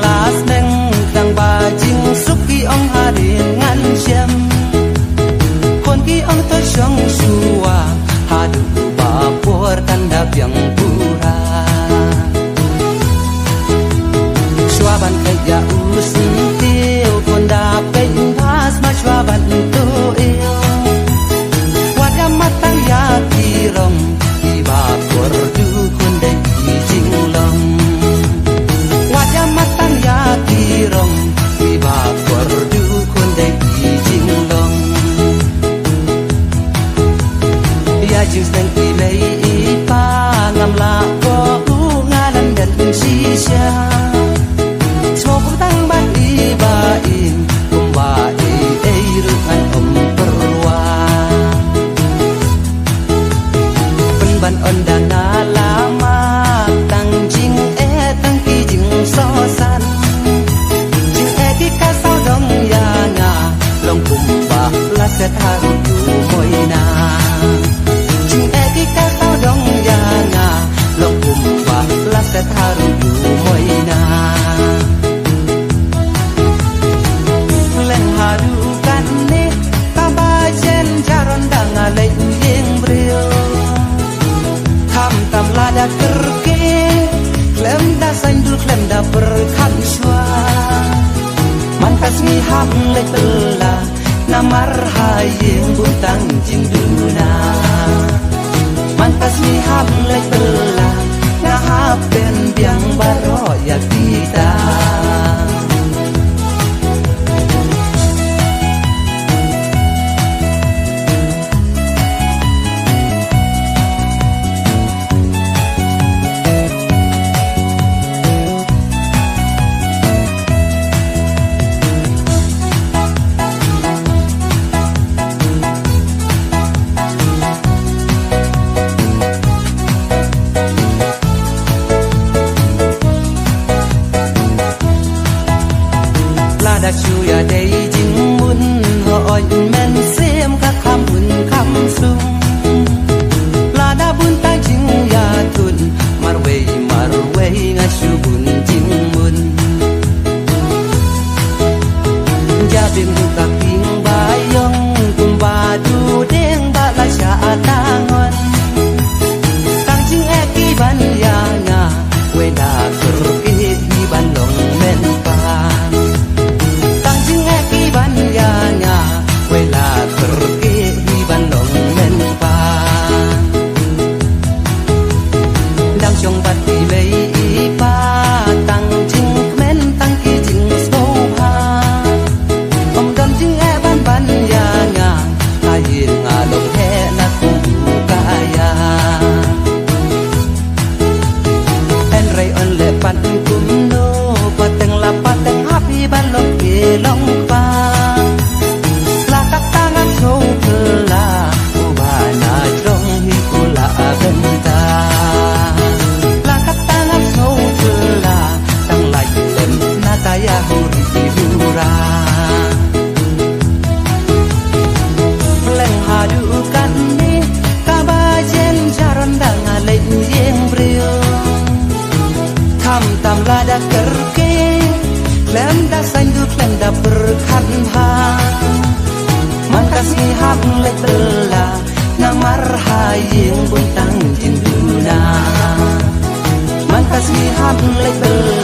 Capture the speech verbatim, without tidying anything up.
Last neng tang ba jingsuk ki ong hadien ngan shem. Khun ki ong to shong shuwa haduh ba por kan da biang pura. Shuwa ban kait ïa u syntiew khun da peit bha sma shuwa ban tuh ïew. Wat ïa matang ïa ki rong kiba kordor khun dei ki jinglong. Wat ïa matang ïa ki rong kiba kordor khun dei ki jinglong. Ïa jingsneng i mei i pa ngam lah kohnguh nga lyndet shisha. Sngewbha tang bad i ba in kumba ei ei ruh ngan ym pyrwa. Pynban ynda nga la mad tang jingeh tang ki jingsohsan. Jingeh ki ka sawdong ïa nga long kumba la set haduh u moina. Jingeh ki ka sawdong ïa nga long kumba la set haduh u moina. Leng haduh katne kaba jen jaron da nga leit ïing briew. Khamtam lada kyrkieh khlem da saiñdur khlem da pyrkhat shuwa. Man ka sngi hap leit bylla namar ha ïing bun tang jingduna. Man ka sngi hap leit bylla nga hap pynbiang baroh ïa kita. Lada shu ïadei jingmut hooid mynsiem ka kham bun kham sung. Lada bun tang jingïathuh marwei marwei nga shu bun jingmut. Jabieng ruh ka king ba ïong kumba du dieng ba la shah tangon. Tang jingeh ki ban ïa nga wei la kyrkieh ki ban long mynta. Tang jingeh ki ban ïa nga wei la kyrkieh ki ban long mynta. Dang shong bad i mei i pa tang jingkmen tang ki jingsngewbha. Ym don jingeh ban ban ïa nga ha ïing nga long heh na kumtu ka ïa. Hynrei yn leh pat kumno pateng la pateng hap hi ban long ki long pa. La kata ngam sngewthuh la u ba na jrong hi u la bynta. La kata ngam sngewthuh la tang lait lem na ta ïa huri hura. Leng haduh katne kaba jen jaron da nga leit ïing briew. Khamtam lada kyrkieh khlem da saiñdur khlem da pyrkhat bha. Man ka sngi hap leit bylla namar ha ïing bun tang jingduna. Man ka sngi hap leit bylla